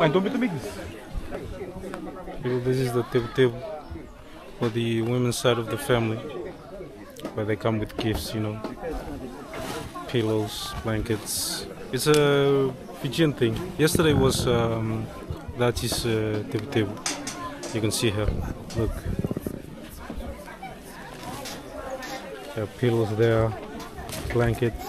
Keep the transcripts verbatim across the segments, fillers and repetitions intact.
Ai, don't be too big. People, this is the tevutevu for the women's side of the family, where they come with gifts, you know, pillows, blankets. It's a Fijian thing. Yesterday was um, that is uh, tevutevu. You can see her. Look. There are pillows there, blankets.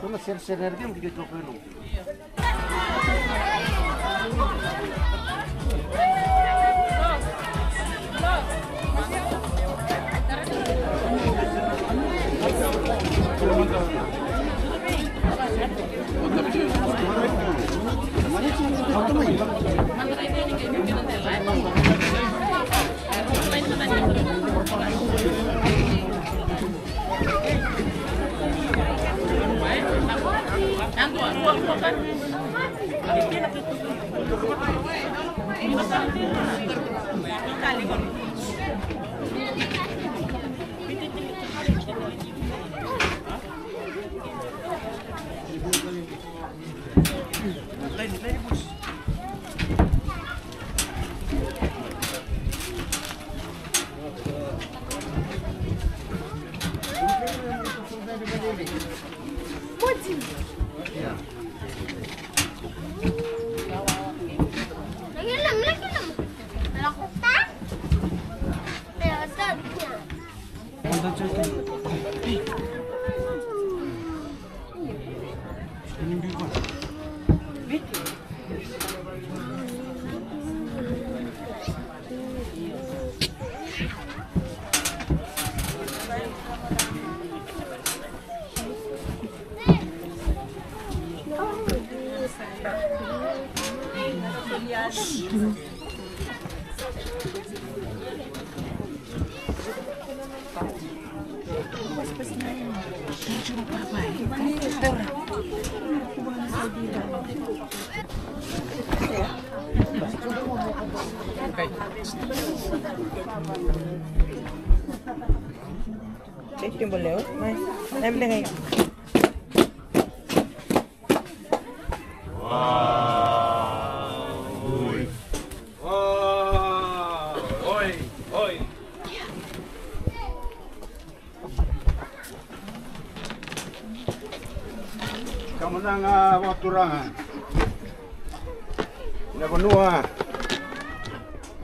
Kuna sere sere rege mkike toko eno. Cek timbul leo, mai. Mai beli ngai. Kamunaga vakaturaga. Na vanua.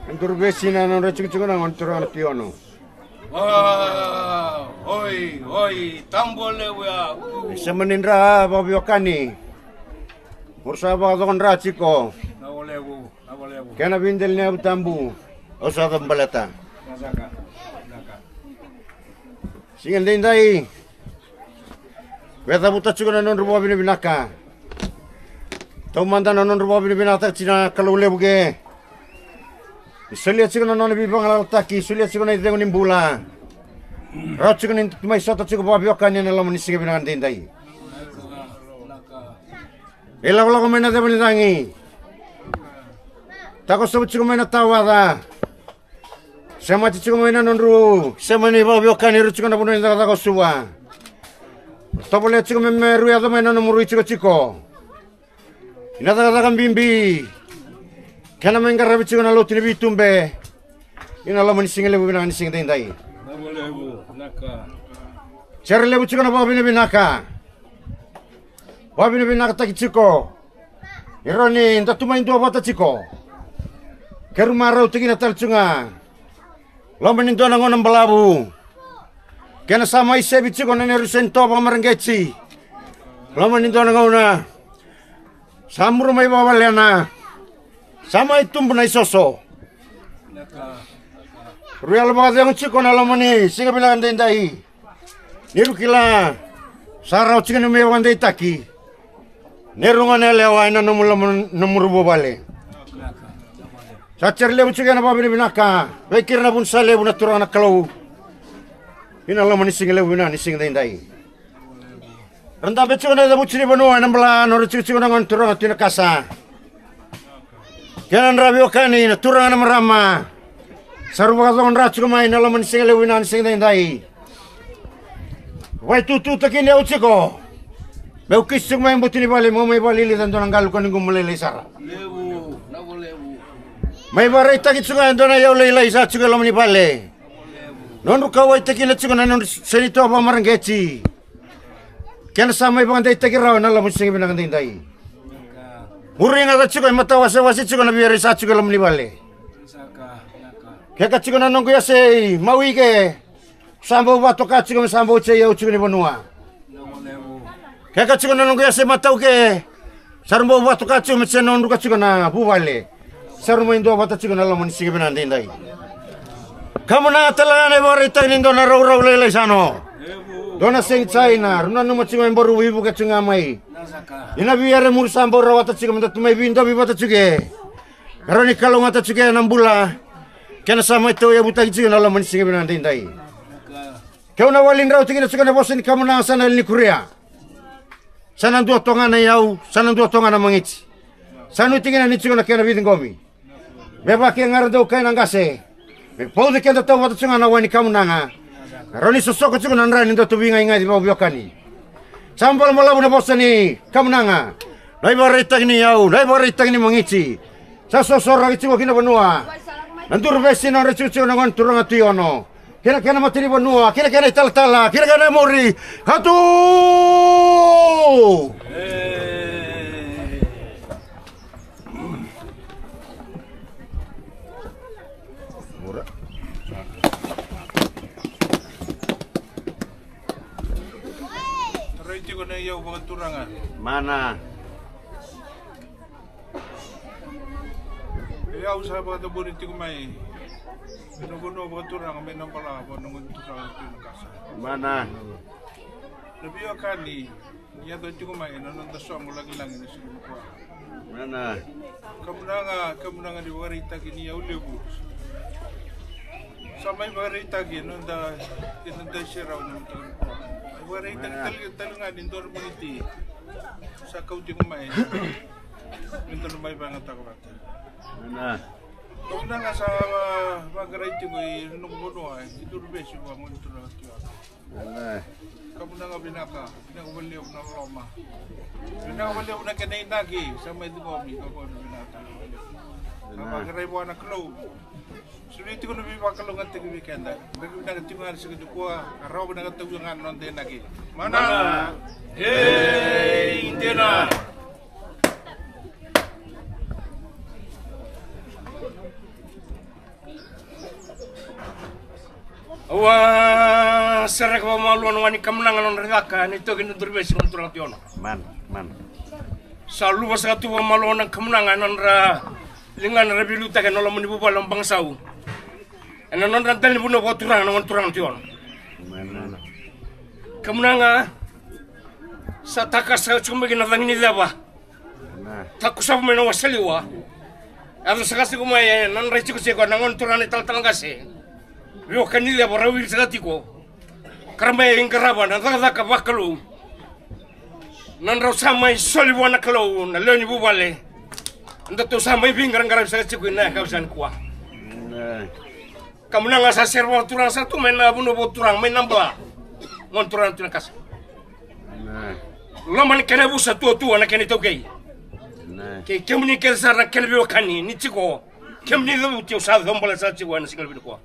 Na Duruvesi na nodra tikotiko na gone turaga na Piono. Oi, oi, tabu levu ya. Sema ni dra vakaveiwekani. Ura sa vakacokadra tiko. Na valevu, na valevu. Kena veideli na yavu tabu. Au sa cavu baleta. Siga daidai. Vei cavuta tiko na nodru vakavinavinaka. Taumada na nodru vakavinavinakataka tiko na Kalou levu ke. Ni solia tiko na nona veivagalalataki, solia tiko na icegu ni bula. Rawa tiko ni mai sota tiko vakaveiwekani ena loma ni siga vinaka daidai. E lakolako mai na ceva ni cagi. Takosovu tiko mai na tawaca. Semati tiko mai na nodru sema ni vakaveiwekani, rui tiko na vanua ni cakacaka o Suva. Tovolea tiko me me rui yaco mai na nomu rui tikotiko. Ina cakacaka bibi. Kena mai qaravi tiko na lotu ni veitube. Ina loma ni siga levu vinaka ni siga daidai. Sere levu tiko na vakavinavinaka. Vakavinavinakataki tiko. Ira ni da tu mai dua vata tiko. Keru marau tiko na tale tu ga. Loma ni dua na gauna balavu. Kena sa mai sevi tiko na neru seni toa vakamareqeti. Loma ni dua na gauna. Sa muru mai vakavalena. Sa mai tubu na isoso. Rui yalo vakacegu tiko na loma ni siga vinaka daidai. Ni ru kila. Sa rawa tiko ni mai vakadeitaki. Neru gone yalewa ena nomu loma nomu ruvuvale. Sa tiko levu tiko ena vakavinavinaka vei kei ira na vuniso levu na Turaga na Kalou. Ena loma ni siga levu vinaka ni siga daidai. Ra dabe tiko na icavuti ni vanua ena bala, nodra tikotiko na gone turaga Tui Nakasa kei na nodra veiwekani na turaga na marama. Sa rau vakacokodra tiko mai na loma ni siga levu vinaka ni siga daidai. Vakaitututaki ni au tiko. Meu kisi tiko mai butu ni vale, meu mai vakalilica e dua na qalo ka ni gumu lailai sara. Mai vakaraitaki tiko e dua na iyau lailai sa tiko e loma ni vale. Nodru kauwaitaki na tiko na nodru senikau vakamareqeti. Kena sa mai vakadeitaki rawa ena loma ni siga vinaka daidai. Muri ga sa tiko e matawasewase tiko na veiwekani sa tiko e loma ni vale. Keka tiko na noqu yasei, mau ike. Sa bau vakatoka tiko me sa bau tei au tiko ni vanua. Keka tiko na noqu yasei matau ke. Sa rau bau vakatoka tiko me tei nodru ka tiko na vuvale. Sa rau mai dua vata tiko na loma ni siga vinaka daidai. Kamunaga tale ga na ivakaraitaki ni dua na raurau lailai sa no. Dua na segi tsaina, rau nanuma tiko me bau veivuke tiko ga mai. Ina veiwekani muri sa bau rawata tiko me da tu mai veidovi vata tiko e. Ka rawa ni kalougata tiko ena bula. Kena sa mai tauyavutaki tiko na loma ni siga vinaka daidai. Keu na wali drau tiko na tiko na vosa ni kamunaga sa na yali ni kuria. Sa na dua toga na iyau, sa na dua toga na magiti. Sa nuti kina ni tiko na kena veiciqomi. Me vaka e gara dau kai na qase. Me pauci keda tauvata tiko ga na wai ni kamunaga. Rawa ni sosoko tiko na dra ni dau tu veigaigai vakaviwekani. Sa balabalavu na vosa ni kamunaga. Na ivakaraitaki ni iyau, na ivakaraitaki ni magiti. Sa sosoraki tiko ki na vanua. Na duruvesi na nodra tikotiko na gone turaga Tui Ono. Kei na kena matanivanua, kei na kena italatala, kei na kena muri. Katu! Rai tiko na iyau vakaturaga. Mana. E au sa vakacabori tiko mai. Ena vanua vakaturaga mai na bala vua na gone turaga Tui Nakasa. Mana. Na veiwekani ni yaco tiko mai ena noda soqo lagilagi na siga nikua. Mana. Kamunaga, kamunaga ni vakaraitaki ni iyau levu. Sa mai vakaraitaki ena noda, ena noda iserau na mataka nikua. Mai vakaraitaki tale, tale ga ni dua na magiti. Sa kau tiko mai. Me da na mai vakayagataka vata. Mana. Kamunaga sa va-, vakarai tiko i noqu vanua, e Duruvesi vua gone turaga Tui Ono. Mana. Kamunaga vinaka, vinaka vakalevu na loloma. Vinaka vakalevu na kena inaki, sa mai ciqomi, ka kona vinaka vakalevu. Sa vakarai vua na Kalou. Soli tiko na veivakalougatataki vei keda. Beka vinaka tiko ga na siga nikua, ka rawa vinaka tauya ga na noda inaki. Mana. Mana. Ei, dina. Au a sereka vakamalua na wa ni kamunaga na nodra caka na itoki na Duruvesi na turaga Tui Ono. Mana, mana. Sa luva saka tu vakamalua na kamunaga na nodra ligana ra veiliutaki ena loma ni vuvale o Bagasau. Ena nodra dali ni vanua vakaturaga na gone turaga na Tui Ono. Mana. Kamunaga sa taka saka tiko mai ki na cagi ni ceva. Takusavu mai na wasaliwa. Yaco saka tiko mai e na nodra itikotiko na gone turaga na italatala qase. Veiwekani ceva ra wili saka tiko. Ka ra mai qarava na cakacaka vakalou. Na nodrau sa mai soli vua na Kalou na lewe ni vuvale. Datou sa mai veiqaraqaravi saka tiko ena yakavi sa nikua. Kamunaga sa sere vakaturaga sara tu mai na vanua vakaturaga mai na bala. Gone turaga na Tui Nakasa. Loma ni kena yavusa tuatua na kena itaukei. Kei kemuni kece sara na kena veiwekani ni tiko. Kemuni cavuti au sa cabora sara tiko ena siga levu nikua.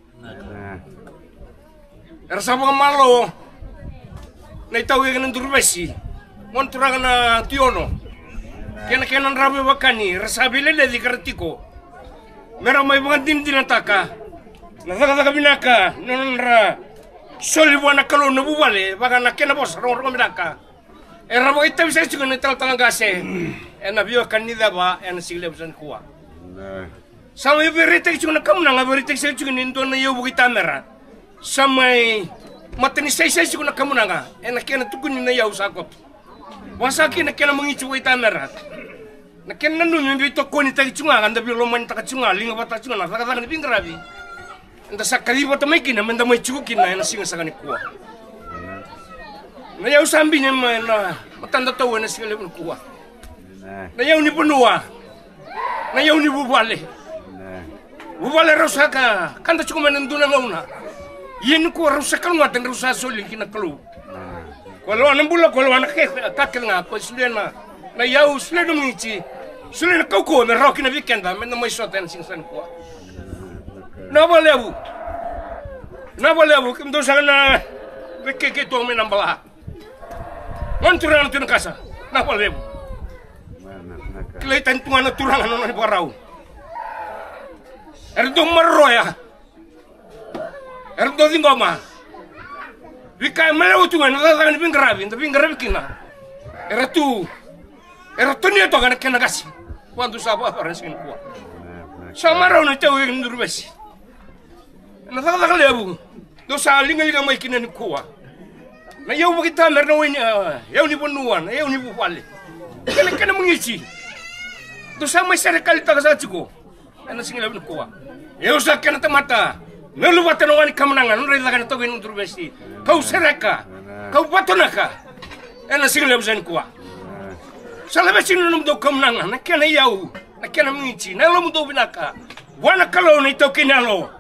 Era sa vakamalo na itaukei kei na Duruvesi. Gone turaga na Tui Ono. Kei na kena nodra veiwekani era sa veileleci ka ra tiko. Me ra mai vakadinadinataka na cakacaka vinaka na nodra soli vua na Kalou na vuvale vaka na kena vosa rogorogo vinaka. Era vakaitavi saka tiko na italatala qase ena veiwekani ni ceva ena siga levu sa nikua. Sa mai veiraitaki tiko na kamunaga, veiraitaki saka tiko ni dua na iyau vakaitamera. Sa mai matani saisai tiko na kamunaga ena kena tukuni na iyau sa koto. Vaka saka kina kena magiti vakaitamera. Na kena nanumi me veitokonitaki tiko ga, ka da veilomanitaka tiko ga, liga vata tiko ga na cakacaka ni veiqaravi eda sa kaci vata mai kina, me da mai tiko kina ena siga saka nikua. Na iyau sa bini mai na matadatou ena siga levu nikua. Na iyau ni vanua, na iyau ni vuvale. Vuvale rau sa ka, ka da tiko mai na dua na gauna. Ia nikua rau sa kalougata ni rau sa soli ki na Kalou. Ko lewa na bula, ko lewa na ka kece ga, ko solia na, na iyau, solia na magiti, solia na kaukauwa me rawa kina vei keda me da mai sota ena siga saka nikua. Na vakalevu, na vakalevu kemudou saka na vei keitou mai na bala. Gone turaga na Tui Nakasa, na vakalevu. Kilai tani tu ga na turaga na nona ivakarau. Era dau maroroya, era dau ciqoma. Veika e malewa tu ga ena cakacaka ni veiqaravi eda veiqaravi kina. Era tu, era tonia toka na kena qase. Vakadua sa vakayacora ena siga nikua. Sa marau na itaukei ni Duruvesi. Ena cakacaka levu dou sa ligaliga mai kina nikua. Na iyau vakaitamera, na wai ni, a, iyau ni vanua, na iyau ni vuvale. Kena, kena magiti. Dou sa mai serekalitaka saka tiko ena siga levu nikua. Iyau sa kena tamata, me luvata na wa ni kamunaga, na nodra icaka na itaukei ni Duruvesi. Kau sereka, kau vatonaka ena siga levu saka nikua. Sa laveti na nomudou kamunaga, na kena iyau, na kena magiti, na yalomudou vinaka vua na Kalou na itaukei ni yalo.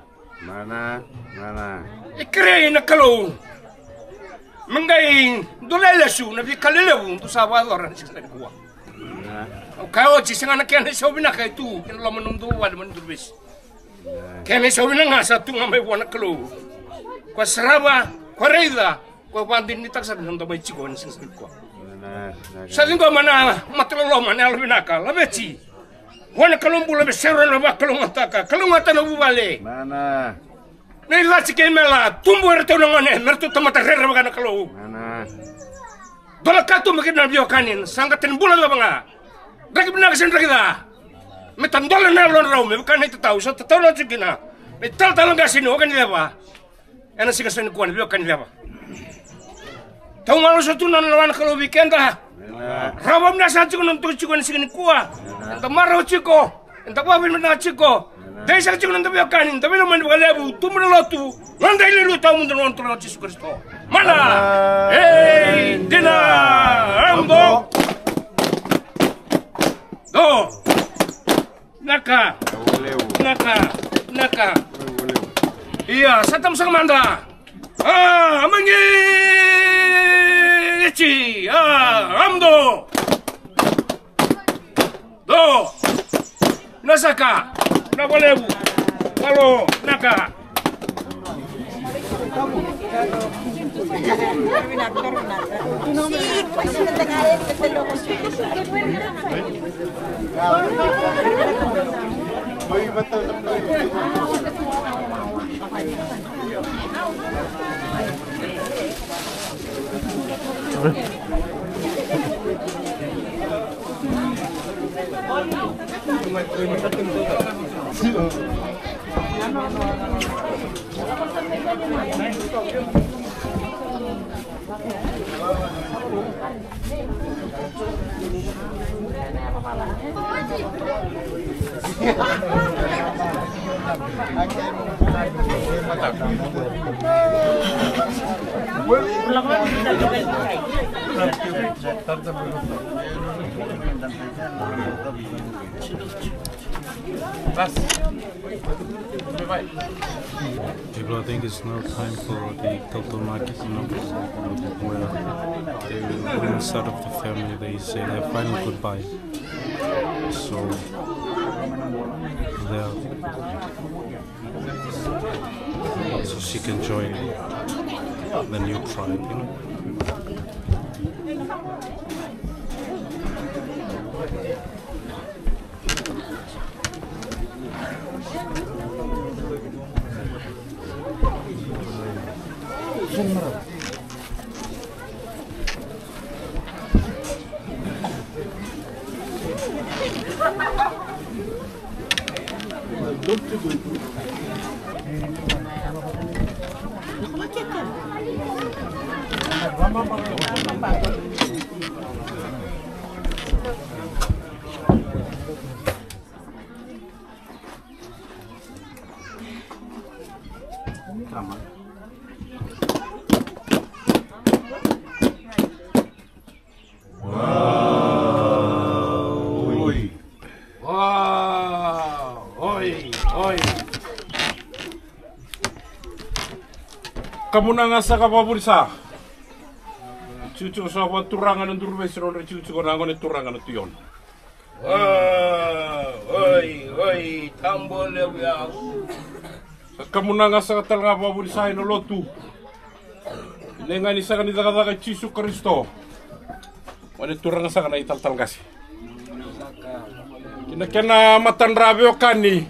Mana, mana. E kerei na Kalou me qai dolae lesu na veika lelevu dou sa vakayacora ena siga nikua. Au kaya oti, sega na kena isau vinaka e tu kina loma ni nomudou vale mai na Duruvesi. Kena isau vinaka ga sa tu ga mai vua na Kalou. Ko sarava, ko raica, ko vakadinadinataka sara na noda mai tiko ena siga nikua. Sa ciqoma na mataloloma, na yalovinaka, laveti. Vua na Kalou bula me serau na vakalougatataka, kalougata na vuvale. Mana. Na ilaci kei mela, tubu eratou na gone me ratou tamata rerevaka na Kalou. Mana. Dola katuba kina na veiwekani, na saqata ni bula cava ga, draki vinaka se draki ca, me tadola na yalodrau me vaka na itatau sa tatau na tiko kina na italatala qase ni Wakaniceva. Ena siga saka nikua na veiwekani ceva. Tau galo sa tu na nona wa na Kalou vei keda. Rawa vinaka sa tiko na noda tiko ena siga nikua. Eda marau tiko, eda vakavinavinaka tiko. Dei saka tiko na noda veiwekani, da veilomani vakalevu, tubu na lotu. Noda iluilu tawamudu na Gone Turaga o Jisu Karisito. Mana. Ei, dina. Amdo. Do. Naka. Naka. Naka. Ia, sa tamu saka mada. A, a magiti. A, amdo. Do. Na saka. Na valevu. Valo. Naka. People, I think it's now time for the Tautaunaki, you know, where the women side of the family, they say their final goodbye. So, there. So she can join the new tribe, you know. Oi. Oi, oi. Kamunaga saka vakavuli sa. Tiko tiko sa vakaturaga na Duruvesi, nodra tiko tiko na gone turaga na Tui Ono. Oi, oi, tabo levu ya. Sa kamunaga saka tale ga vakavuli sa ena lotu. Ina iga ni saka ni cakacaka i Jisu Karisito. Wane turaga saka na italatala qase. Kina kena matadra veiwekani.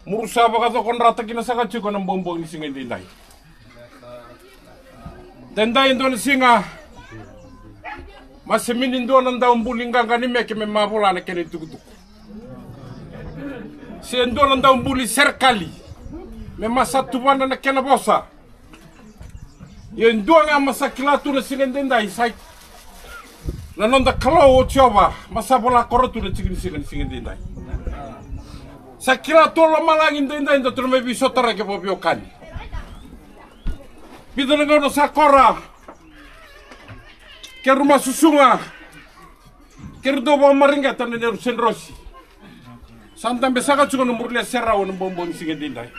Muru sa vakacokodrataki na saka tiko na bogi ni siga edaidai. Daidai e dua na siga. Masemini dua na dau buli qaqa ni meke me mavola na kena itukutuku. Se dua na dau buli serekali me masa tuvana na kena vosa. Ia e dua ga masa kila tu na siga edaidai sa i na noda Kalou o Jiova, masa vola koro tu na tiki ni siga ni siga edaidai. Sa kila tu o lomalagi edaidai da tu na mai veisotaraki vakaveiwekani. Vica na gauna sa kora. Keru masusuga. Keru dau vakamareqeta na neru senirosi. Sa dabe saka tiko na murulia serau ena bogi ni siga edaidai.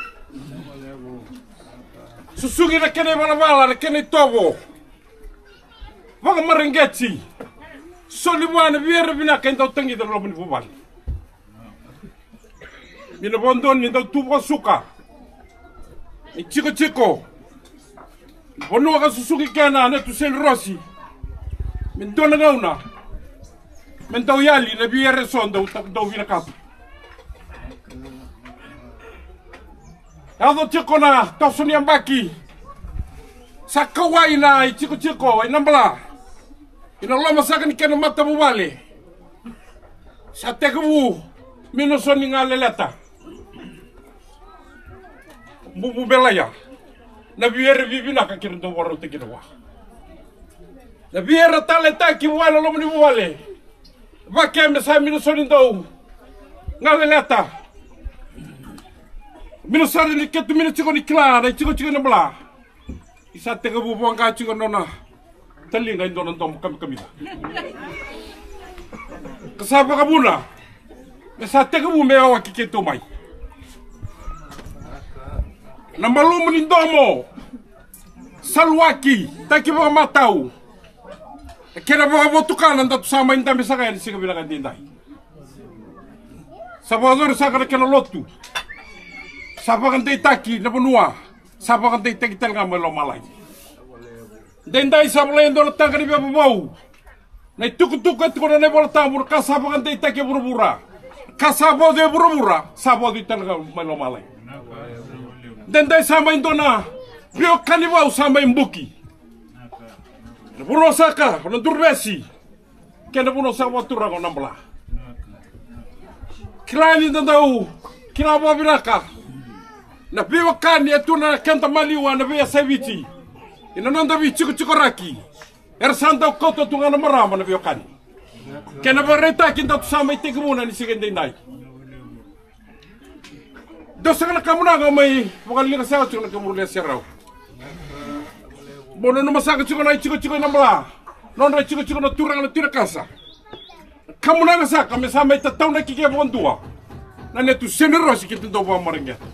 Susugi na kena ivalavala, na kena itovo. Vakamareqeti. Soli vua na viera vinaka e dau tagica na loma ni vuvale. Ni na vakadua ni dau tu vakasuka. Ni tikotiko. Vanua ka susugi kena na tu senirosi. Me dua na gauna me dau yali na viera eso dau, dau vinakata. Yaco tiko na toso ni yabaki. Sa kauwai na itikotiko i Nabala. Ina loma saka ni kena matavuvale. Sa tekivu Minisoni Galeleta. Bubu Belaia. Na viera vivinaka kira dau vakarautaki kina vua. Na viera taletaki vua na loma ni vuvale. Vake me sa Minisoni dau Galeleta. Minisoni ni ketu mina tiko ni kila na itikotiko i Nabala. Isa tekivu voqa tiko nona taliga e dua na domo kamikamica. Ka sa vakavuna me sa tekivu me yawaki keitou mai. Na malumu ni domo sa luaki taki vakamatau. E kena vakavotukana datu sa mai dabe saka yani siga vinaka edaidai. Sa vakacori saka na kena lotu. Sa vakadeitaki na vanua. Sa vakadeitaki tale ga mai lomalagi. Daidai sa volai e dua na taqa ni veva vou. Na itukutuku e tukuna na iVola Tabu, na ka sa vakadeitaki e vuravura, ka sa voci e vuravura sa voci tale ga mai lomalagi. Daidai sa mai dua na veiwekani vou sa mai buki. Na vanua saka o na Duruvesi. Kei na vanua sa vakaturaga o Nabala. Kila ni da dau kila vakavinaka na veiwekani e tu na keda maliwa na veiyasai Viti. Ina noda veitikotikoraki era sa dau kauta tu ga na marama na veiwekani. Kei na vakaraitaki datu sa mai tekivuna ni siga edaidai. Dou saka na kamunaga mai vakaliga saka tiko na kemuru leserau. Mo nanuma saka tiko na itikotiko i Nabala. Nodra itikotiko na turaga na Tui Nakasa. Kamunaga saka me sa mai tataunaki ke vakadua na netu senirosi keitou dau vakamareqeta.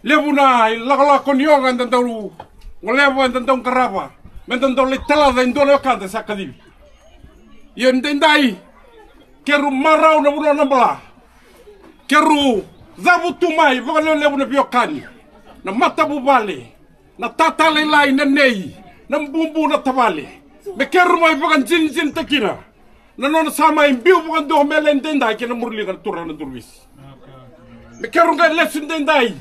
Levu na ilakolako ni oga eda dau goleva, eda dau qarava me da dau lai talaca e dua na wekada sa kacivi. Ia edaidai keru marau na vanua o Nabala. Keru cavutu mai vakalevulevu na veiwekani, na matavuvale, na tata lailai, na nei, na bubu, na tavale, me keru mai vakajinijinitakina na nona sa mai biu vakadua me lai daidai kei na muriliga na turaga na Duruvesi. Me keru qai lesu daidai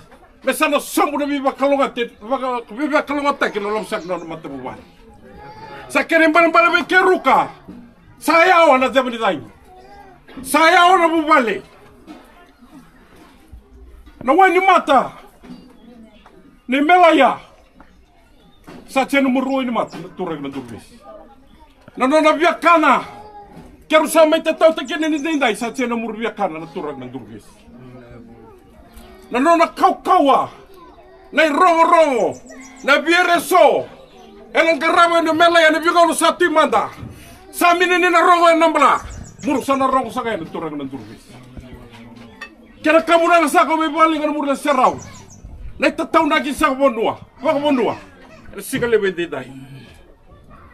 me sa na sobu na veivakalougatataki, vaka- veivakalougatataki na loma saka na nona matavuvale. Sa kena ibalebale vei keruka. Sa yawa na ceva ni cagi. Sa yawa na vuvale. Na wai ni mata ni Melaia. Sa tena muru wai ni mata na turaga na Duruvesi. Na nona viakana Keirau sa mai tatautaki kina ni daidai, sa sega na muri viakana na turaga na Duruvesi. Na nona kaukauwa, na irogorogo, na via eso, ena qarava ena melai ena veigauna sa tu mada. Sa mini ni na rogo ena bala, muru sa na rogo saka ena turaga na Duruvesi. Kena kamunaga saka mai vakaliga na muri na serau. Na itataunaki saka vanua, vakavanua. Ena siga levu e daidai.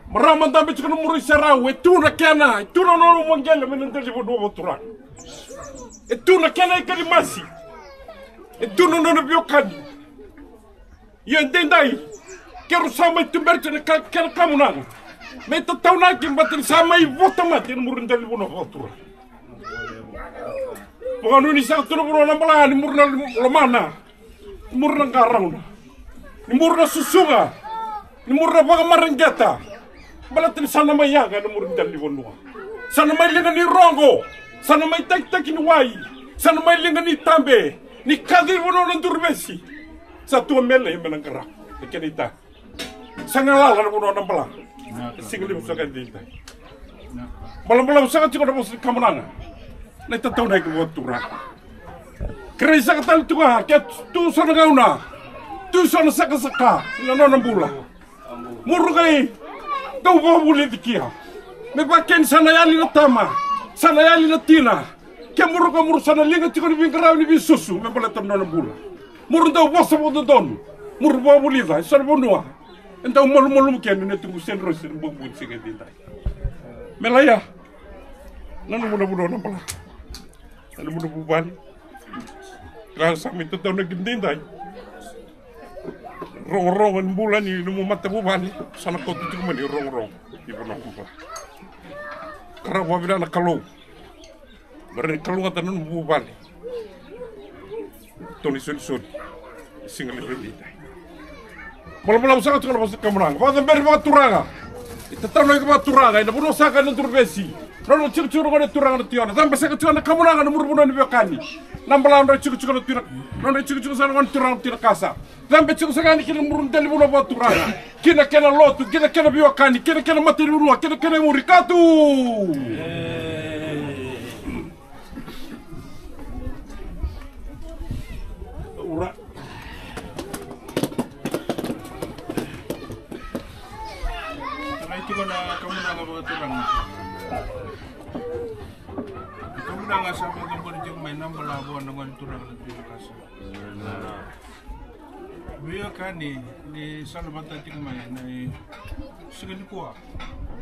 Marama dabe tiko na muri serau, e tu na kena, e tu na nona umagele mai na dalivanua vakaturaga. E tu na kena ikanimasi. E tu na nona viokani. Ia e daidai, keirau sa mai tuberi tu na ka, kena kamunaga. Me tataunaki bata ni sa mai vota mate na muri na dalivanua vakaturaga. Vakanuinui saka tu na vanua na bala ni muri na lomana. Ni muri na qarauna. Ni muri na susuga. Ni muri na vakamareqeta. Baleta ni sa na mai yaga ena muri dalivanua. Sa na mai liga ni rogo. Sa na mai takitaki ni wai. Sa na mai liga ni tabe. Ni kaci vanua na Duruvesi. Sa tu a melai me na qarava. E kena ita. Sa galala na vanua na bala. Siga levu saka e daidai. Balabalavu saka tiko na vosa ni kamunaga. Na itataunaki vakaturaga. Kerei saka tale tu ga ke tu so na gauna. Tu so na sakasaka na nona bula. Muru qai dau vakavulici kia. Me vakeni sa na yali na tama. Sa na yali na tina. Ke muru ka muru sa na liga tiko ni veiqaravi ni veisusu me baleta na nona bula. Muru dau vosa vakadodonu. Muru vakavulica e so na vanua. E dau malumalumu kena na tubu senirosi na bubu ni siga e daidai. Me laya. Na nomu na vanua na bala. Na nomu na vuvale. Ra sa mai tataunaki daidai. Rogorogo ni bula ni nomu matavuvale. Sa na kauta tiko mai ni rogorogo. Ni vanua na bula. Ka ra vavina na Kalou. Mera ni kalougata na nomu vuvale. Toni solisoli. Siga levu e daidai. Malamalama saka tiko na vosa kamunaga. Vakacaberi vakaturaga. Itataunaki vakaturaga. Ena vanua saka ena Duruvesi. Nona tikotiko na gone turaga na Tiona. Cabe saka tiko na kamunaga na muri vanua ni veiwekani. Na bala nodra tikotiko na Tiona. Nodra tikotiko saka na gone turaga na Tiona Kasa. Cabe tiko saka yani kina muri dalivanua vakaturaga. Kina kena lotu, kina kena veiwekani, kina kena matanivanua, kina kena muri katu. Ura. Tarai tiko na kamunaga vakaturaga. Kamunaga sa vakabori tiko mai na bala vua na gone turaga na Tiona Kasa. Veiwekani ni sala vata tiko mai na siga nikua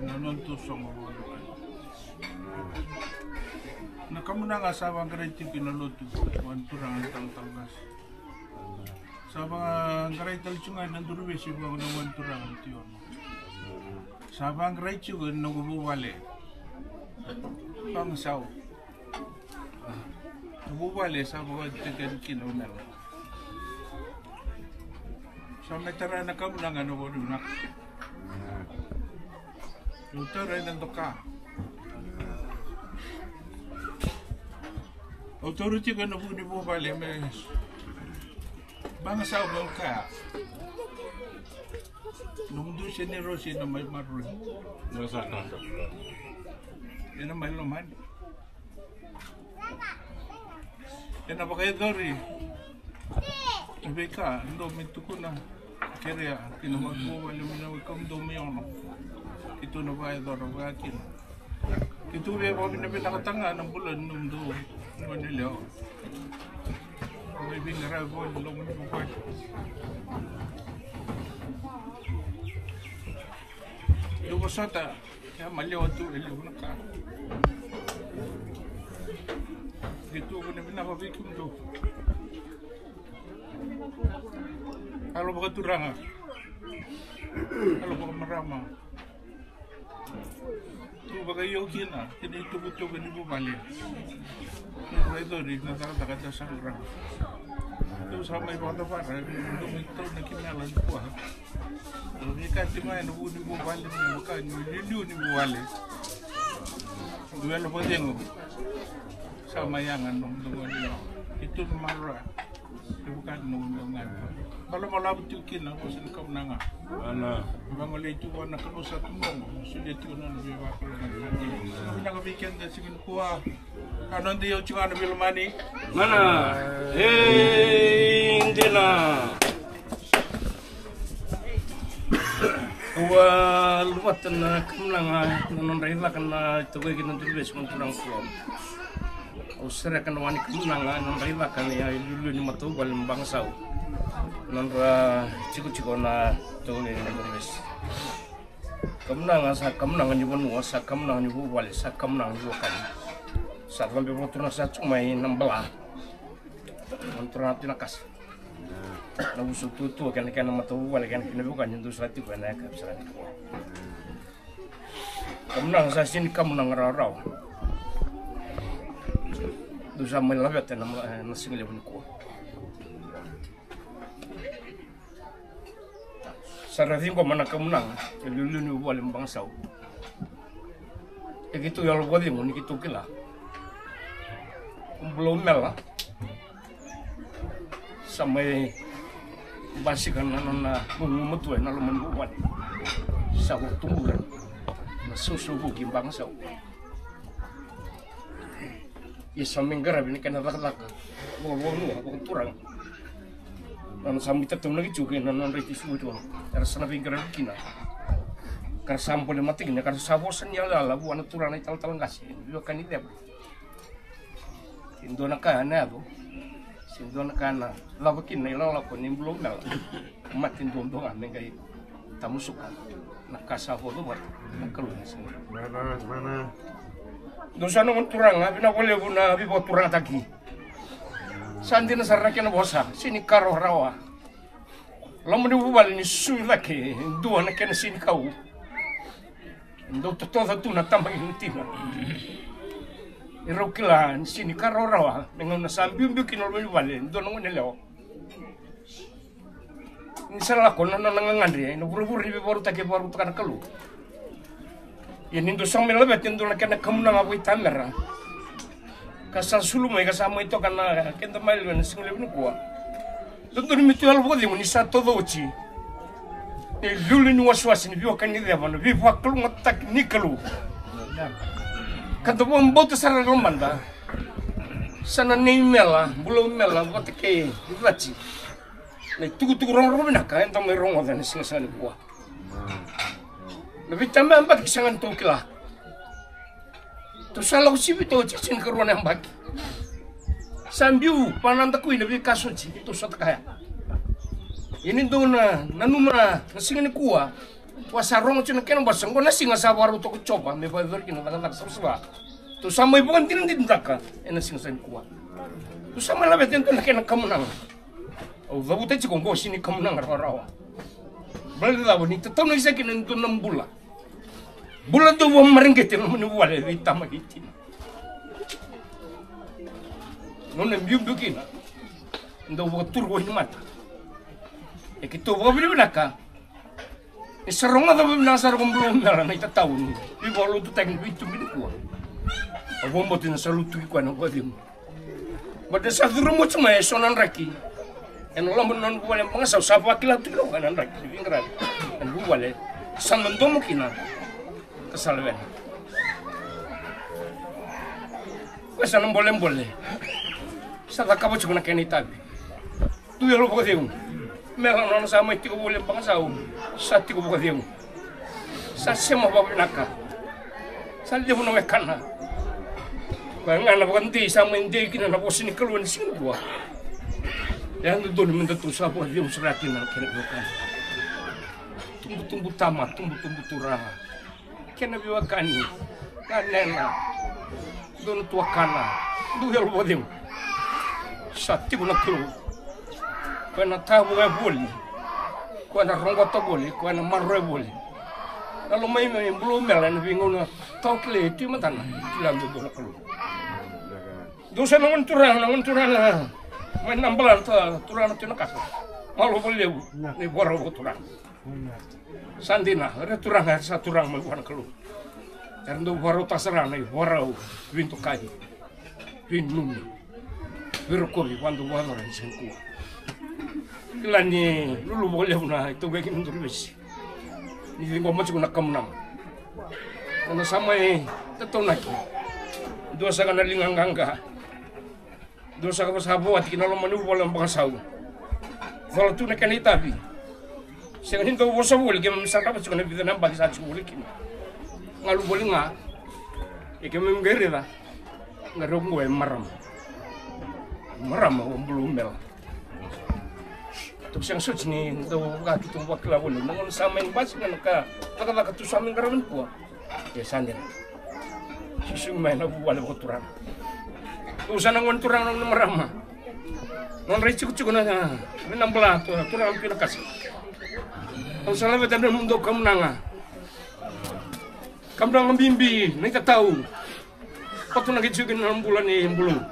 na noda tu sogo vua. Na kamunaga sa vaqarai tiko na lotu vua na turaga na talatala qase. Sa vaqarai tale tiko ga na Duruvesi vua na gone turaga na Tiona. Sa vaqarai tiko na noqu vuvale. Vaqasau. Na vuvale sa vakatekani kina o mela. Sa me tara na kamunaga na vakavinaka. Au taura ena doka. Au taura tiko ena vuku ni vuvale me vaqasau me au kaya. Nomudou senirosi ena mai maroroi. Ena mai lomani. Ena vakayacori na veika dou mai tukuna, kerea kina vakavuvale mai na wekaqu dou mai Ono. Keitou na vakayacora vakakina. Keitou via vakavinavinakataka ga na bula ni nomudou gone yalewa. Mai veiqaravi vua ni loma ni vuvale. Dou vosota. Ia maliwa tu e levu na ka. Keitou vinavinaka vei kemudou. Yalo vakaturaga. Yalo vakamarama. Tu vakaio kina kina ituvatuva ni vuvale. Ni raica ni na cakacaka da sa qaravi. Tou sa mai vakacavara, tou mai tauna ki mela nikua. Tou veika tiko mai na vu ni vuvale, ni vaka ni liuliu ni vuvale. Duela vakacegu. Sa mai yaga na nomudou gone. Keitou na maroroya. Vukani na ulu ga. Balavu tiko kina ko sina kamunaga. Ana. Vagolei tu vua na Kalou sa tubogo. Solia tiko na nona veivakalougatataki. Vinaka vei keda siga nikua. A noda iyau tiko ga na veilomani. Mana. E dina. Au a luvata na kamunaga na nodra icaka na itokoi kei na duluvesi ko na turaga kua. Au sereka na wani kamunaga na nodra icaka na iliuliu ni matavuvale ni Bagasau. Na nodra tikotiko na itokoi kei na duluvesi. Kamunaga sa kamunaga ni vanua, sa kamunaga ni vuvale, sa kamunaga ni vuvale. Sa cabe vakaturaga sa tu mai na bala. Na turaga tu na kasa. Na uso tuatua kei na kena matavuvale kei na kena veiwekani dou sa tiko ena yakavi sara nikua. Kamunaga sa sega ni kamunaga rawarawa. Dou sa mai laveta ena ma-, ena siga levu nikua. Sa ra ciqoma na kamunaga e liuliu ni vuvale Bagasau. E keitou yalo vakacegu ni keitou kila. Bulou Mela. Sa mai basika na nona gugumatua ena loma ni vuvale. Sa vakatubura na sausau vuki Bagasau. Ia sa mai qaravi na kena cakacaka vakavanua, vakaturaga. Na nona sa mai tataunaki tiko kei na nodra itusuva tiko. Era sa na veiqaravi kina. Ka ra sa bole mata kina, ka ra sa vosa ni yalayala vua na turaga na italatala qase. Veiwekani ceva. E dua na ka ena yaco. Se dua na ka na cava kina na ilakolako ni Bulou Mela. Mate duadua ga me qai tamusuka na ka sa vodo vata na Kalou ni siga. Dou sa na gone turaga, vinaka vakalevu na veivakaturagataki. Sa dina sara na kena vosa, sega ni ka rawarawa. Loma ni vuvale ni susu cake e dua na kena senikau. Dau totoca tu na tama kei na tina. E rau kila ni sega ni ka rawarawa me gauna sa biubiu kina loma ni vale e dua na gone yalewa. Ni sa lako na nona gagadre ena vuravura ni veivakarautaki e vakarautaka na Kalou. Ia ni dou sa mai laveta e dua na kena kamunaga vakaitamera ka sa sulu mai ka sa mai toka na keda mai lewe na siga levu nikua. Dodonu me tu yalo vakacegu ni sa toca oti na iliuliu ni wasewase ni veiwekani ceva na veivakalougatataki ni Kalou. Ka da vakabauta sara e lomada sa na Nei Mela, Bulou Mela vata kei Cati. Na itukutuku rogorogo vinaka eda mai rogoca ena siga sara nikua. Na veitaba yabaki sega ni tou kila. Tou sa lako sivi tou tiko ni karua na yabaki. Sa biu pa na dakui na veika soti tou sota kaya. Ia ni dou na nanuma na siga nikua. Tou sa rogo tiko na kena vosa, oqo na siga sa vakarau toka o Jiova me vakayacori kina na cakacaka savasava. Tou sa mai vakadinadinataka ena siga sara nikua. Tou sa mai laveta e dua na kena kamunaga. Au cavuta tiko oqo sega ni kamunaga rawarawa. Baleta ni cava? Ni tataunaki saka kina e dua na bula. Bula dau vakamareqeti ena loma ni vuvale vei tama kei tina. Gauna e biubiu kina e dau vakaturu wainimata. E keitou vakavinavinaka. E sa rogoca vakavinaka sara ko Bulou Mela na itatau ni veivakalotutaki ni veitubi nikua. Au vakabauta ni sa lutuki koya na vakacegu. Baleta sa curuma oti mai eso na draki ena loma ni nona vuvale Bagasau, sa vakila tu kina o koya na draki ni veiqaravi ena vuvale. Sa dodomo kina ka sa lewena. Koya sa na bolebole. Sa cakava tiko na kena itavi. Tu yalo vakacegu. Mela nona sa mai tiko voli e Bagasau. Sa tiko vakacegu. Sa sema vakavinaka. Sa levu na wekana. Koya ga na vakadei sa mai dei kina na vosa ni Kalou ena siga nikua. E a dodonu me datou sa vakacegu sara kina na kena veiwekani. Tubutubu tama, tubutubu turaga. Kena veiwekani, ganena, dua na tuakana, dua yalo vakacegu. Sa tiko na Kalou. Koya na tavoya voli, koya na roqota voli, koya na maroroya voli. Na lomai mai Bulou Mela ena veigauna tawa kilai e tu e matana, kila duadua na Kalou. Dou sa na gone turaga, na gone turaga mai na bala na turaga na Tui Nakasa. Malo vakalevu na ivakarau vakaturaga. Sa dina, era turaga, era sa turaga mai vua na Kalou. Era dau vakarautaka sara na ivakarau veidokai, veinanumi. Veirokovi, vakadua vakayacora ni siga nikua. Kila ni lulu vakalevu na itaukei kina Duruvesi. Ni ciqoma tiko na kamunaga. Ena sa mai tataunaki. Dua saka na liga qaqa. Dua saka sa vawati ki na loma ni uvala na bakasau. Cola tu na kena itavi. Sega ni dau vosa voli, keimami sarava tiko na vica na yabaki sa tiko voli kina. Galu voli ga. Ia keimami qai raica. Qai rau oqo e marama. Marama o Bulou Mela. Tou sega soti ni dau vaka keitou vakila voli na gauna sa mai basika na ka cakacaka tou sa mai qarava nikua. E sa dina. Susugi mai na vuvale vakaturaga. Tou sa na gone turaga na marama. Nodra itikotiko na, na bala tu, turaga tu na kasa. Tou sa laveta na nomudou kamunaga. Kamunaga bibi, na itatau. Patunaki tiko kina na bula ni Bulou.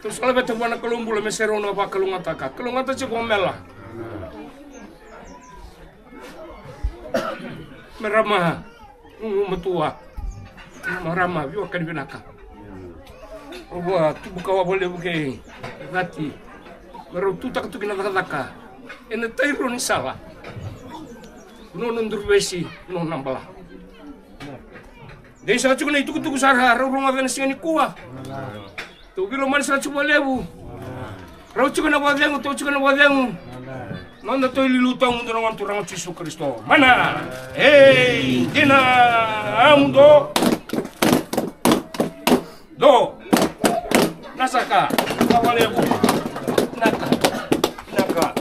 Tou sa laveta vua na Kalou bula me serau na vakalougatataka. Kalougata tiko o Mela. Marama, gugumatua. Marama, veiwekani vinaka. Rau a tubu kawa vakalevu kei Cati. Me rau tutaka tu kina cakacaka. Ena tairua ni sala. Nona Duruvesi, nona bala. Dei saka tiko na itukutuku sa ra rau rogoca ena siga nikua. Tou veilomani saka tiko vakalevu. Rau tiko na vakacegu, tou tiko na vakacegu. Noda tou iliuliu tawamudu na Gone Turaga o Jisu Karisito. Mana. Ei, dina, a muduo. Do. Na saka. Vakalevu. Naka. Naka.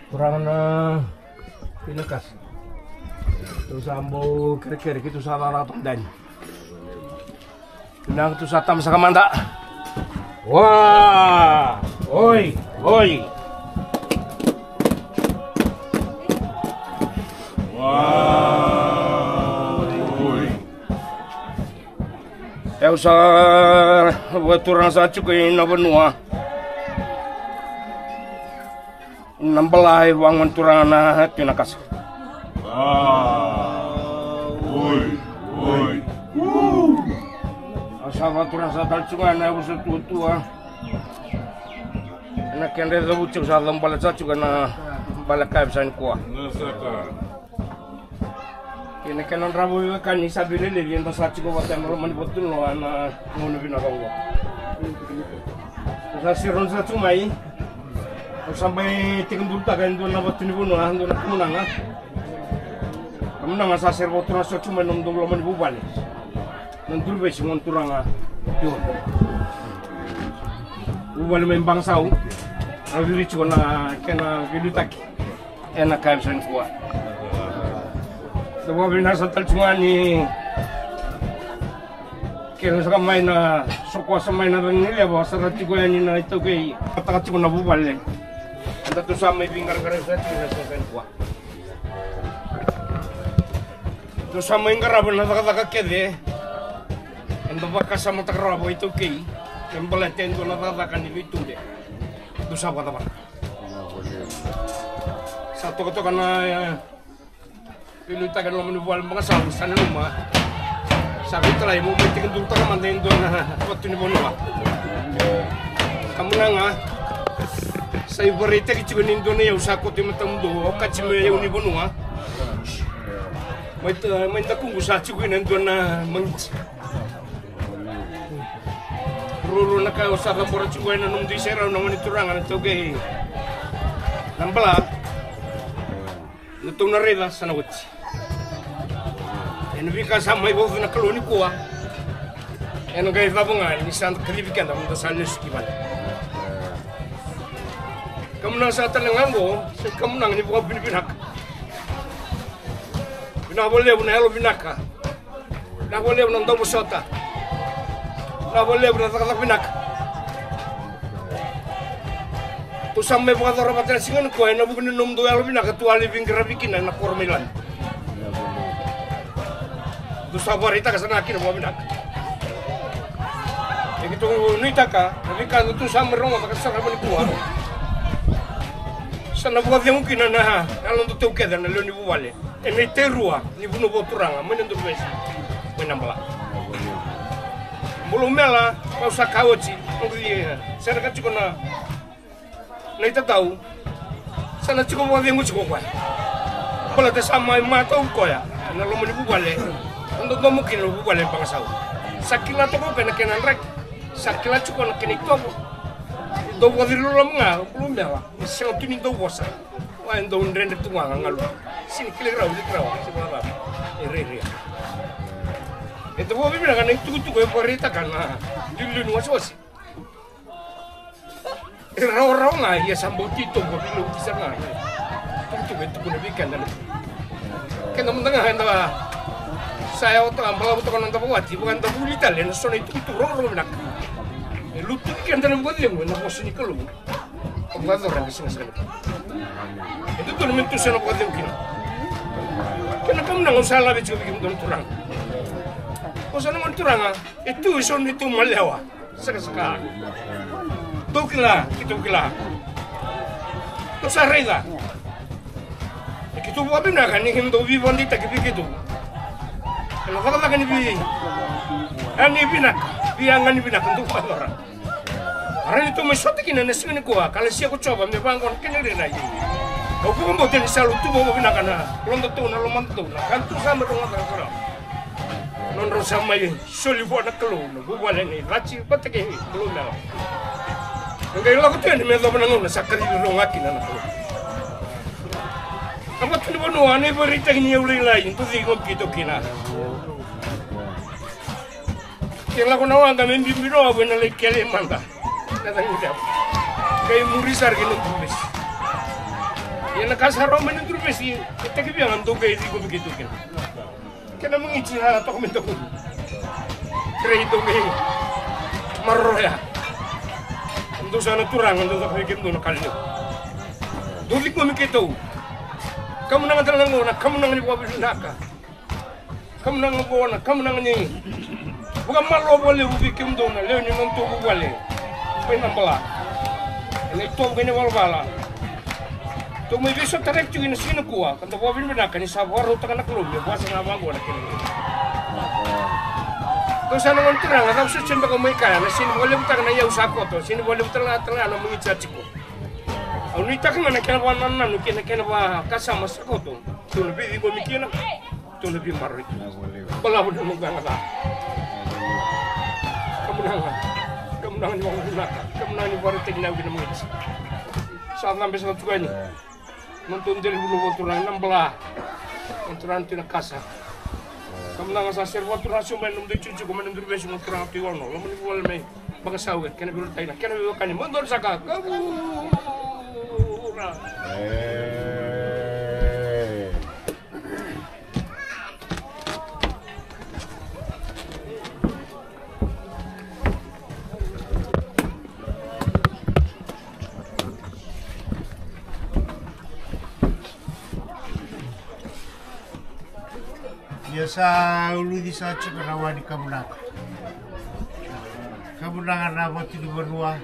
Turaga na Vinakasa. Tou sa bau kerekere, keitou sa cakacaka toka dani. Vinaka, tou sa tama saka mada. Wa! Oi! Oi! Wa! Oi! Au sa vakaturaga saka tiko ina vanua. Na Bala e vagone turaga na Tui Nakasa. Oi, oi. Au sa vakaturaga saka tale tiko ga na yavusa tuatua. Na kedra icavuti au sa cabale saka tiko na Bala ka yavusa nikua. Kei na kena dravo veiwekani sa veilelevi eda sa tiko vata ena loma ni vatu ni loa na gauna vinaka oqo. Au sa siro ni sa tiko mai. Au sa mai tekidurutaka e dua na vatu ni vanua, dua na kamunaga. Kamunaga sa sere vakaturaga sa tiko mai na nomudou loma ni vuvale. Na Duruvesi gone turaga. Io. Vuvale mai Bagasau. Au viri tiko na kena veiliutaki. Ena ka e sa nikua. Da vakavinavinaka saka tale tiko ga ni kele saka mai na sokosa mai na Ranileva, sa ra tiko yani na iTaukei. Taka tiko na vuvale. Eda tou sa mai veiqaraqaravi saka tiko na sa nikua. Tou sa mai qarava na cakacaka kece. Eda vakasamataka rawa iTaukei. Me baleta e dua na cakacaka ni veitube. Tou sa vakacavara. Sa tokatoka na, e, veiliutaki ena loma ni vuvale Bagasau, sa nanuma. Sa veitalai mo mai tekidurutaka mada e dua na vatu ni vanua. Kamunaga, sa ivakaraitaki tiko ni dua na iyau sa koto e matamudou, okati me iyau ni vanua. Mai ta-, mai dakuqu sa tiko kina e dua na magiti. Ruarua na ka au sa cabora tiko ena nomudou iserau na gone turaga na iTaukei. Na Bala. Na tou na raica sa na oti. Ena veika sa mai vauca na Kalou nikua. Ena qai cava ga ni sa da kacivi keda meda sa lesu ki vale. Kamunaga saka tale ga oqo, se kamunaga ni vakavinavinaka. Vinaka vakalevu na yalo vinaka. Vinaka vakalevu na dauvosota. Vinaka vakalevu na cakacaka vinaka. Tou sa mai vakayacora vata na siga nikua ena vuku ni nomudou yalo vinaka tou a lai veiqaravi kina ena koro mai Lami. Tou sa vakaraitaka sara ga kina vakavinaka. E keitou nuitaka na veika tou sa mai rogoca ka sarava nikua. Sa na vakacegu kina na yalodatou kece na lewe ni vuvale. Ena itairua ni vanua vakaturaga mai na Duruvesi mai na Bala. Bula Umela, au sa kaya oti, noqu cei, e, sereka tiko na, na itatau. Sa na tiko vakacegu tiko o koya. Baleta sa mai matau koya ena loma ni vuvale. Na dodomo kina na vuvale e Bagasau. Sa kila toka o koya na kena draki. Sa kila tiko na kena itovo. Dau vakaciri loloma ga o Bula Umela. Sega tu ni dau vosa. Wa e dau dredre tu ga ga galu. Sini kila rau, dredre rau, se vakacava. E rairai. E dau vakavinavinaka na itukutuku e vakaraitaka na liuliu ni wasewase. E rawarawa ga, ia sa bau titobu, veilauti sara ga. Itukutuku e tukuna vei keda na. Keda mada ga eda sa yawa toka, balavu toka na noda vakawati, vaka eda vuli tale ena so na itukutuku rawarawa vinaka. E lutu vei keda na vakacegu ena vosa ni Kalou. Vakayacora ena siga saka nikua. E dodonu me tou sa na vakacegu kina. Kena kamunaga au sa lave tiko vei kemudou na turaga. Au sa na gone turaga, e tu e so na neitou malewa. Sakasaka. Dou kila, keitou kila. Dou sa raica. E keitou vakavinaka ni keitou veivakadeitaki vei keitou. Ena cakacaka ni vei, a ni vinaka, vei a ga ni vinaka dou vakayacora. A rai ni tou mai sota kina na siga nikua, ka lesia ko Jiova me vaqo na kena rairai. Au vakabauta ni sa lutu vakavinaka na lomadotou, na lomadotou, na ka dou sa mai rogoca na Kalou. Nodrau sa mai soli vua na Kalou na vuvale nei Lati vata kei Kalou Mela. E qai lako tu yani me yacova na gauna sa kacivi rogo ga kina na Kalou. A vatu ni vanua, a na ivakaraitaki ni yau lailai, dou ciqomi keitou kina. Ke lako na waqa me bibi na wavu, ena lai kele mada. Na cagi dau qai muri sara kei na duruvesi. Ia na ka sa rawa mai na duruvesi, e tekivu ga dou qai ciqomi keitou kina. Kena magiti a toka mai dou. Kerei dou qai maroroya. Dou sa na turaga, dou caka vei kemudou na ka levu. Dou ciqomi keitou. Kamunaga tale na gauna, kamunaga ni vakavinaka. Kamunaga vua na, kamunaga ni vakamalua vakalevu vei kemudou na lewe ni nodatou vuvale mai Nabala. Ena itovo kei na ivalavala. Tou mai veisotaraki tiko ena siga nikua, ka da vakavinavinaka ni sa vakarautaka na Kalou me vosa ga vaqo na kena. Dou sa na gone turaga, cava soti beka mai kaya, na sega ni vakalevutaka na iyau sa koto, sega ni vakalevutaka tale ga na magiti sa tiko. Au nuitaka ga na kena vakanananu kei na kena vakasama sa koto. Tou na veiciqomi kina. Tou na veimaroroi. Balavu na noqu yaga ca. Kamunaga. Kamunaga ni vakavinaka. Kamunaga ni vakaraitaki na yau kei na magiti. Sa cabe sara tu yani. Nodatou dela ni vanua vakaturaga na Bala. Vakaturaga tu na kasa. Kamunaga sa sere vakaturaga sobu mai na nomudou itikotiko mai na Duruvesi, vakaturaga tu i Wano. Loma ni vuvale mai Bakasau, kena veirotai na kena veiwekani. Madora saka. Kavura. E. Ia sa uluci sa tiko na wa ni kamunaga. Kamunaga na vatu ni vanua.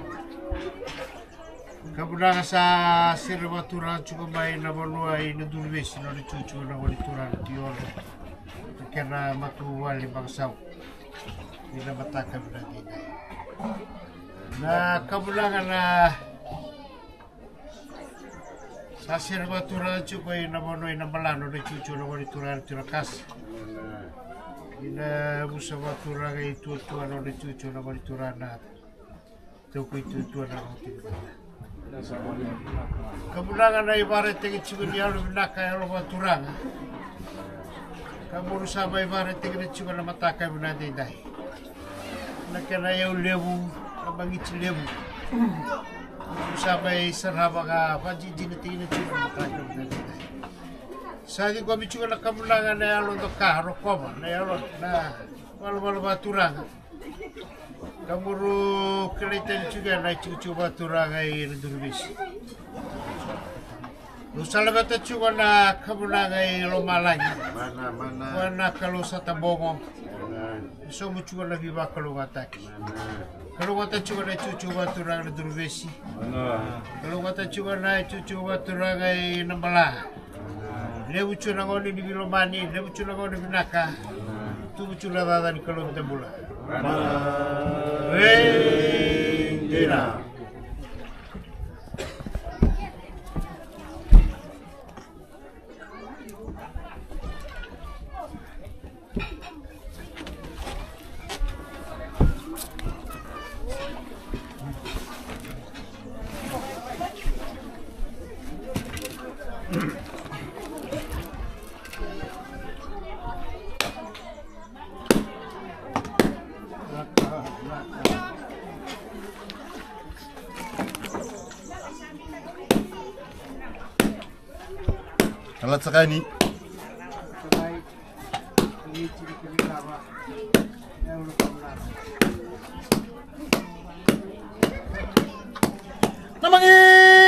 Kamunaga sa sere vakaturaga tiko mai na vanua i Naduruvesi, nona itikotiko na gone turaga Tiona. Na kena matavuvale Bakasau. Ena mataka vinaka edaidai. Na kamunaga na sa sere vakaturaga tiko i na vanua i Nabala, nona itikotiko na gone turaga Tiona Kasa. Ina vusa vakaturaga i Tuatua, nona itikotiko na gone turaga na Tauku i Tuatua na Roti. Kamunaga na ivakaraitaki tiko ni yalo vinaka, yalo vakaturaga. Ka muru sa mai vakaraitaki na tiko na mataka vinaka edaidai. Na kena iyau levu, na magiti levu. Muru sa mai sarava ka vakadinadinataki na tiko na mataka vinaka edaidai. Sa ciqomi tiko na kamunaga na yalo doka, rokova, na yalo, na valavala vakaturaga. Ka muru kilai tani tiko na itikotiko vakaturaga i Naduruvesi. Rau sa laveta tiko na kamunaga i lomalagi. Mana, mana. Vua na Kalou sa tabogo. Mana. Ni sobu tiko na veivakalougatataki. Mana. Kalougata tiko na itikotiko vakaturaga na Duruvesi. Mana. Kalougata tiko na itikotiko vakaturaga i Nabala. Levu tu na gauna ni veilomani, levu tu na gauna vinaka. Tubu tu na cakacaka ni Kalou ni tabula. Vei dina. Kala tsakani. Na magi!